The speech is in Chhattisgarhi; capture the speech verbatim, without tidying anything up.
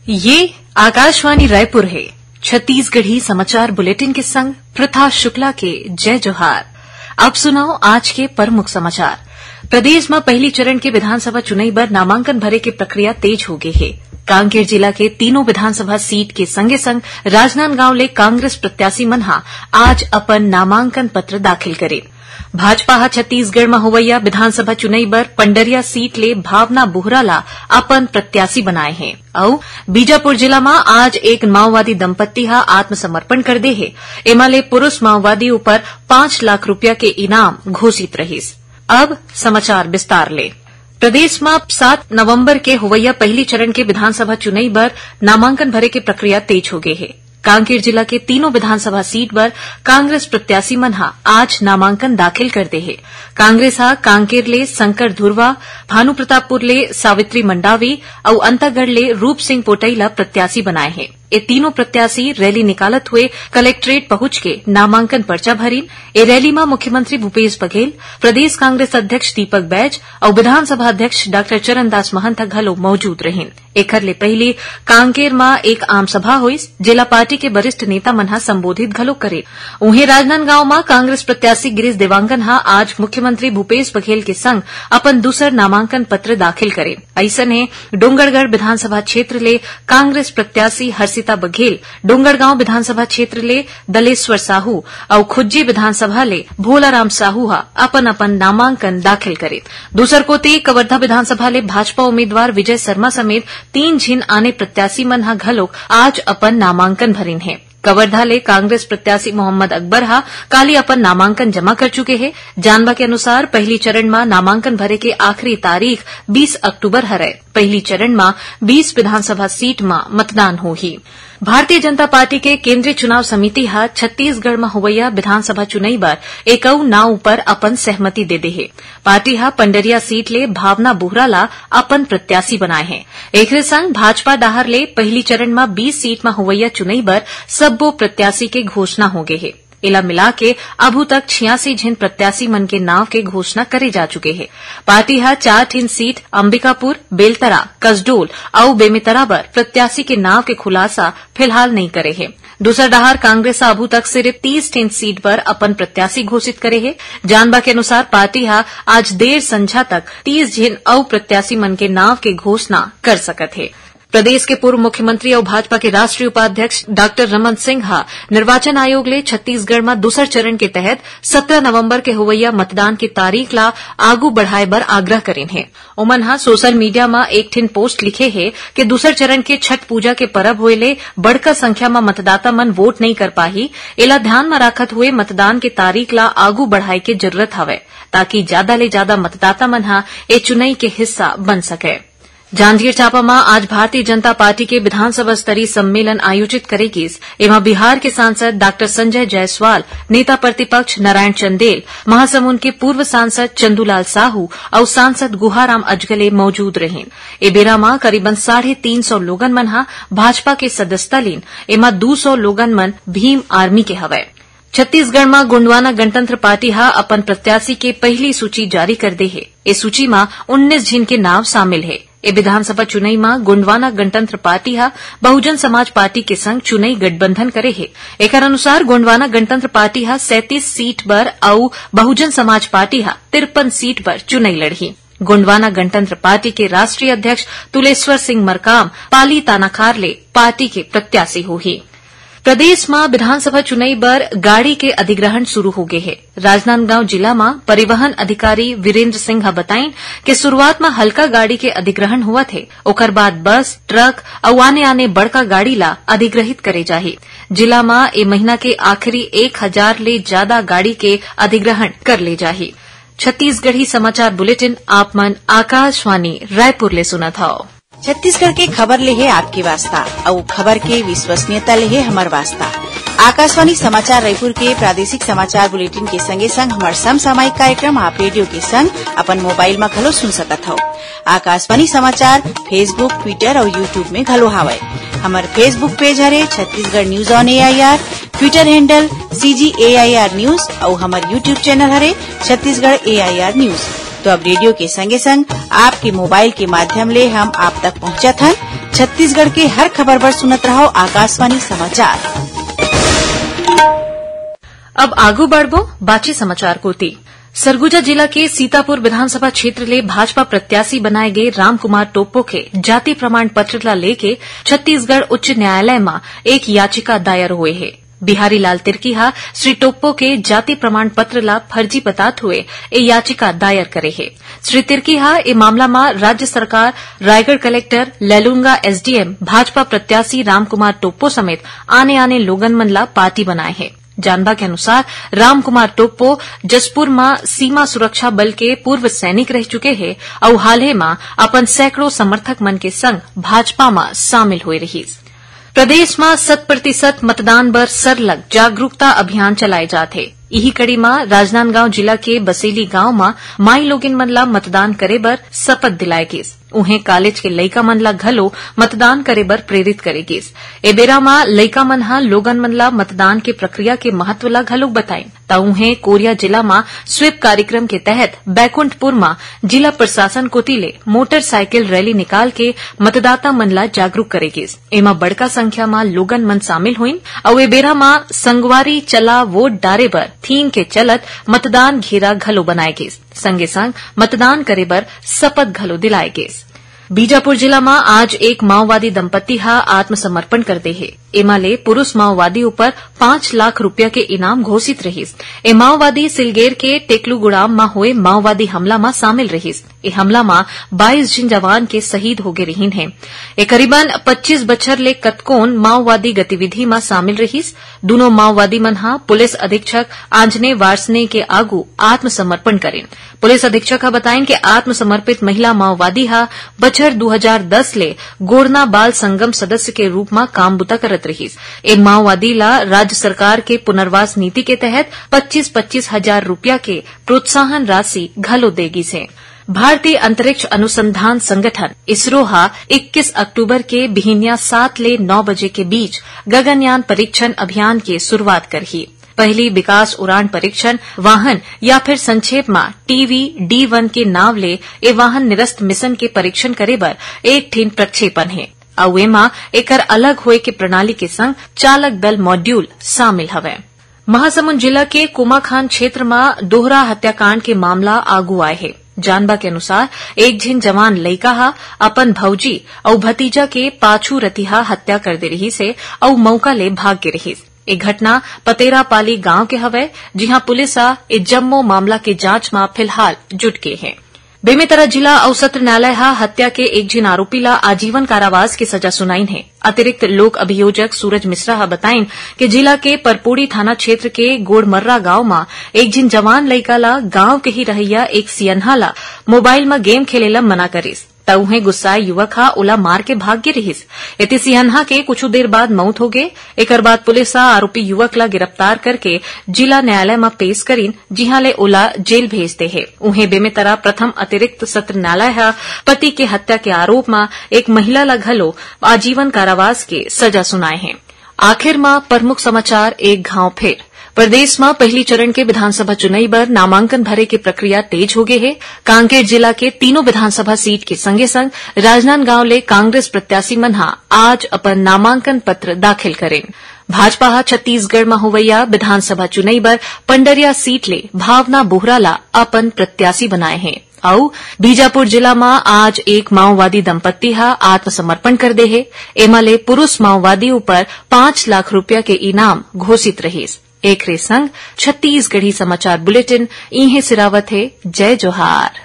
ये आकाशवाणी रायपुर हे। छत्तीसगढ़ी समाचार बुलेटिन के संग प्रथा शुक्ला के जय जोहार। अब सुनव आज के प्रमुख समाचार। प्रदेश म पहिली चरण के विधानसभा चुनई बर नामांकन भरे के प्रक्रिया तेज हो गे हे। कांकेर जिला के तीनों विधानसभा सीट के संगे संग राजनांदगांव ले कांग्रेस प्रत्याशी मन ह आज अपन नामांकन पत्र दाखिल करिन। भाजपा ह छत्तीसगढ़ म होवइया विधानसभा चुनई बर पंडरिया सीट ले भावना बोहरा ला अपन प्रत्याशी बनाए हे। अउ बीजापुर जिला म आज एक माओवादी दंपत्ति ह आत्मसमर्पण कर दे हे। एमा ले पुरुष माओवादी ऊपर पाँच लाख रुपया के इनाम घोषित रहिस। अब समाचार विस्तार ले। प्रदेश म सात नवंबर के होवइया पहिली चरण के विधानसभा चुनई बर नामांकन भरे के प्रक्रिया तेज हो गे हे। कांकेर जिला के तीनों विधानसभा सीट बर कांग्रेस प्रत्याशी मन ह आज नामांकन दाखिल कर दे हे। कांग्रेस ह कांकेर ले शंकर धुर्वा, भानुप्रतापपुर ले सावित्री मंडावी अउ अंतागढ़ ले रूप सिंह पोटई ल प्रत्याशी बनाए हे। ए तीनों प्रत्याशी रैली निकालत हुए कलेक्ट्रेट पहुंच के नामांकन पर्चा भरिन। ए रैली म मुख्यमंत्री भूपेश बघेल, प्रदेश कांग्रेस अध्यक्ष दीपक बैज अउ विधानसभा अध्यक्ष डॉक्टर चरणदास महंत ह घलो मौजूद रहिन। एखर ले पहिली कांकेर म एक आम सभा होइस, जेला पार्टी के वरिष्ठ नेता मन ह संबोधित घलो करिन। उहें, राजनांदगांव म कांग्रेस प्रत्याशी गिरीश देवांगन ह आज मुख्यमंत्री भूपेश बघेल के संग अपन दूसर नामांकन पत्र दाखिल करिन। अइसने, डोंगरगढ़ विधानसभा क्षेत्र ले कांग्रेस प्रत्याशी हर्षिता बघेल, डोंगरगांव विधानसभा क्षेत्र ले दलेश्वर साहू अउ खुज्जी विधानसभा ले भोलाराम साहू ह अपन-अपन नामांकन दाखिल करिन। दूसर कोति, कवर्धा विधानसभा ले भाजपा उम्मीदवार विजय शर्मा समेत तीन झिन आने प्रत्याशी मन ह घलोक आज अपन नामांकन भरिन हे। कवर्धा ले कांग्रेस प्रत्याशी मोहम्मद अकबर ह काली अपन नामांकन जमा कर चुके हे। जानबा के अनुसार, पहिली चरण म नामांकन भरे के आखिरी तारीख बीस अक्टूबर हरय। पहिली चरण म बीस विधानसभा सीट म मतदान होही। भारतीय जनता पार्टी के केंद्रीय चुनाव समिति ह छत्तीसगढ़ म होवइया विधानसभा चुनई बर एक अउ नाव ऊपर अपन सहमति दे दे हे। पार्टी ह पंडरिया सीट ले भावना बोहरा ला अपन प्रत्याशी बनाए हे। एकरे संग भाजपा डाहर ले पहिली चरण म बीस सीट म होवइया चुनई बर सब्बो प्रत्याशी के घोषणा हो गे हे। एला मिला के अभू तक छियासी झिन प्रत्याशी मन के नाव के घोषणा करे जा चुके हे। पार्टी ह चार ठिन सीट अंबिकापुर, बेलतरा, कसडोल अउ बेमेतरा बर प्रत्याशी के नाव के खुलासा फिलहाल नइ करे हे। दूसर डहार कांग्रेस ह अभू तक सिरिफ तीस ठिन सीट बर अपन प्रत्याशी घोषित करे हे। जानबा के अनुसार पार्टी ह आज देर संझा तक तीस झिन अउ प्रत्याशी मन के नाव के घोषणा कर सकत हे। प्रदेश के पूर्व मुख्यमंत्री अउ भाजपा के राष्ट्रीय उपाध्यक्ष डॉक्टर रमन सिंह ह निर्वाचन आयोग ले छत्तीसगढ़ म दूसर चरण के तहत सत्रह नवंबर के होवइया मतदान के तारीख ला आगू बढ़ाए बर आग्रह करिन हे। ओमन ह सोशल मीडिया म एक ठिन पोस्ट लिखे हे कि दूसर चरण के छठ पूजा के परब होए ले बड़का संख्या म मतदाता मन वोट नइ कर पाही। एला ध्यान म राखत हुए मतदान के तारीख ला आगू बढ़ाए के जरूरत हवय, ताकि जादा ले जादा मतदाता मन ह ए चुनई के हिस्सा बन सकय। जांजगीर चांपा म आज भारतीय जनता पार्टी के विधानसभा स्तरीय सम्मेलन आयोजित करे गिस। एमा बिहार के सांसद डॉक्टर संजय जायसवाल, नेता प्रतिपक्ष नारायण चंदेल, महासमुंद के पूर्व सांसद चंदूलाल साहू अउ सांसद गुहाराम अजगले मौजूद रहिन। ए बेरा म करीबन साढ़े तीन सौ लोगन मन ह भाजपा के सदस्यता लीन। एमा दू सौ लोगन मन भीम आर्मी के हवय। छत्तीसगढ़ म गोंडवाना गणतंत्र पार्टी ह अपन प्रत्याशी के पहिली सूची जारी कर दे हे। ए सूची म उन्नीस झिन के नाव शामिल हे। ए विधानसभा चुनई म गोंडवाना गणतंत्र पार्टी ह बहुजन समाज पार्टी के संग चुनई गठबंधन करे हे। एकर अनुसार गोंडवाना गणतंत्र पार्टी ह सैंतीस सीट बर अउ बहुजन समाज पार्टी ह तिरपन सीट बर चुनई लड़ही। गोंडवाना गणतंत्र पार्टी के राष्ट्रीय अध्यक्ष तुलेश्वर सिंह मरकाम पाली तानाखार ले पार्टी के प्रत्याशी होही। प्रदेश म विधानसभा चुनई बर गाड़ी के अधिग्रहण शुरू हो गे हे। राजनांदगांव जिला म परिवहन अधिकारी वीरेंद्र सिंह ह बताइन कि शुरुआत म हल्का गाड़ी के अधिग्रहण होवत हे, ओकर बाद बस, ट्रक अउ आने-आने बड़का गाड़ी ला अधिग्रहित करे जाही। जिला म ए महीना के आखिरी एक हजार ले जादा गाड़ी के अधिग्रहण कर ले जाही। छत्तीसगढ़ी समाचार बुलेटिन आप मन आकाशवाणी रायपुर ले सुनत हव। छत्तीसगढ़ के खबर ले हे आपके वास्ता, अउ खबर के विश्वसनीयता ले हे हमर वास्ता। आकाशवाणी समाचार रायपुर के प्रादेशिक समाचार बुलेटिन के संगे संग हमर समसामयिक कार्यक्रम आप रेडियो के संग अपन मोबाइल म घलो सुन सकत हव। आकाशवाणी समाचार Facebook, Twitter अउ YouTube में घलो हावय। हमर Facebook पेज हरे Chhattisgarh news on AIR, Twitter handle CG AIR news अउ हमर YouTube चैनल हरे छत्तीसगढ़ एआईआर न्यूज। तो अब रेडियो के संगे संग आपके मोबाइल के माध्यम ले हम आप तक पहुंचत हन। छत्तीसगढ़ के हर खबर बर सुनत रहव आकाशवाणी समाचार। अब आगू बढ़बो बाची समाचार कोति। सरगुजा जिला के सीतापुर विधानसभा क्षेत्र ले भाजपा प्रत्याशी बनाए गे रामकुमार टोप्पो के जाति प्रमाण पत्र ला लेके छत्तीसगढ़ उच्च न्यायालय म एक याचिका दायर होए हे। बिहारी लाल तिर्की ह श्री टोप्पो के जाति प्रमाण पत्र ला फर्जी बतात हुए ए याचिका दायर करे हे। श्री तिर्की ह ए मामला म राज्य सरकार, रायगढ़ कलेक्टर, लैलूंगा एसडीएम, भाजपा प्रत्याशी रामकुमार टोप्पो समेत आने-आने लोगन मन ला पार्टी बनाए हे। जानबा के अनुसार, रामकुमार टोप्पो जशपुर म सीमा सुरक्षा बल के पूर्व सैनिक रह चुके हे अउ हाल ही म अपन सैकड़ों समर्थक मन के संग भाजपा म शामिल होए रहिस। प्रदेश म शत प्रतिशत मतदान बर सरलग जागरूकता अभियान चलाए जात हे। इही कड़ी म राजनांदगांव जिला के बसेली गांव म माई लोगिन मन ला मतदान करे बर शपथ दिलाए गिस। उहें, कॉलेज के लइका मन ला घलो मतदान करे बर प्रेरित करे गिस। ए बेरा म लइका मन ह लोगन मन ला मतदान के प्रक्रिया के महत्व ला घलो बताइन। त उहें, कोरिया जिला म स्वीप कार्यक्रम के तहत बैकुंठपुर म जिला प्रशासन कोति ले मोटरसाइकिल रैली निकाल के मतदाता मन ला जागरूक करे गिस। एमा बड़का संख्या म लोगन मन शामिल होइन अउ ए बेरा म संगवारी चला वोट डारे बर थीम के चलत मतदान घेरा घलो बनाए गिस। संगे संग मतदान करे बर शपथ घलो दिलाए गिस। बीजापुर जिला म आज एक माओवादी दंपत्ति ह आत्मसमर्पण कर दे हे। एमा ले पुरुष माओवादी ऊपर पाँच लाख रुपया के इनाम घोषित रहिस। ए माओवादी सिलगेर के टेकलूगुड़ाम म होए माओवादी हमला म शामिल रहिस। ए हमला म बाईस झिन जवान के शहीद होगे रहिन हे। ए करीबन पच्चीस बछर ले कतकोन माओवादी गतिविधि म शामिल रहिस। दूनों माओवादी मन ह पुलिस अधीक्षक आंजने वार्सने के आगू आत्मसमर्पण करिन। पुलिस अधीक्षक ह बताइन कि आत्मसमर्पित महिला माओवादी ह बछर दू हजार दस ले गोड़ना बाल संगम सदस्य के रूप म काम बुता करत रहिस। ए माओवादी ला राज्य सरकार के पुनर्वास नीति के तहत पच्चीस पच्चीस हजार रुपया के प्रोत्साहन राशि घलो दे गिस हे। भारतीय अंतरिक्ष अनुसंधान संगठन इसरो ह इक्कीस अक्टूबर के बिहिनिया सात ले नौ बजे के बीच गगनयान परीक्षण अभियान के शुरुआत करही। पहली विकास उड़ान परीक्षण वाहन या फिर संक्षेप म टीवी डी वन के नाव ले ए वाहन निरस्त मिशन के परीक्षण करे बर एक ठिन प्रक्षेपण हे, अउ एमा एकर अलग होए के प्रणाली के संग चालक दल मॉड्यूल शामिल हवय। महासमुंद जिला के कोमाखान क्षेत्र म दोहरा हत्याकांड के मामला आगू आए हे। जानबा के अनुसार, एक झिन जवान लइका ह अपन भौजी अउ भतीजा के पाछू रतिहा हत्या कर दे रिहिस हे अउ मौका ले भाग गे रिहिस। ए घटना पतेरापाली गांव के हवय, जिहां पुलिस ह ए जम्मो मामला के जांच म फिलहाल जुट गे हे। बेमेतरा जिला अउ सत्र न्यायालय ह हत्या के एक झिन आरोपी ला आजीवन कारावास के सजा सुनाइन हे। अतिरिक्त लोक अभियोजक सूरज मिश्रा ह बताइन कि जिला के परपोड़ी थाना क्षेत्र के गोड़मर्रा गांव म एक झिन जवान लइका ला गांव के ही रहइया एक सियनहा ला मोबाइल म गेम खेले ला मना करिस, त उहें गुस्साए युवक ह ओला मार के भाग गे रिहिस। एती सियनहा के कुछु देर बाद मउत होगे। एकर बाद पुलिस ह आरोपी युवक ला गिरफ्तार करके जिला न्यायालय म पेश करिन, जिहां ले ओला जेल भेज दे हे। उहें, बेमेतरा प्रथम अतिरिक्त सत्र न्यायालय ह पति के हत्या के आरोप म एक महिला ला घलो आजीवन कारावास के सजा सुनाए हे। आखिर म प्रमुख समाचार एक घांव फेर। प्रदेश म पहली चरण के विधानसभा चुनई बर नामांकन भरे के प्रक्रिया तेज हो गे हे। कांकेर जिला के तीनों विधानसभा सीट के संगे संग राजनांदगांव ले कांग्रेस प्रत्याशी मन ह आज अपन नामांकन पत्र दाखिल करेन। भाजपा ह छत्तीसगढ़ म होवइया विधानसभा चुनई बर पंडरिया सीट ले भावना बोहरा ला अपन प्रत्याशी बनाए हे। अउ बीजापुर जिला म आज एक माओवादी दंपत्ति ह आत्मसमर्पण कर दे हे। एमा ले पुरुष माओवादी ऊपर पाँच लाख रुपया के इनाम घोषित रहिस। एकरे संग छत्तीसगढ़ी समाचार बुलेटिन इहें सिरावत हे। जय जोहार।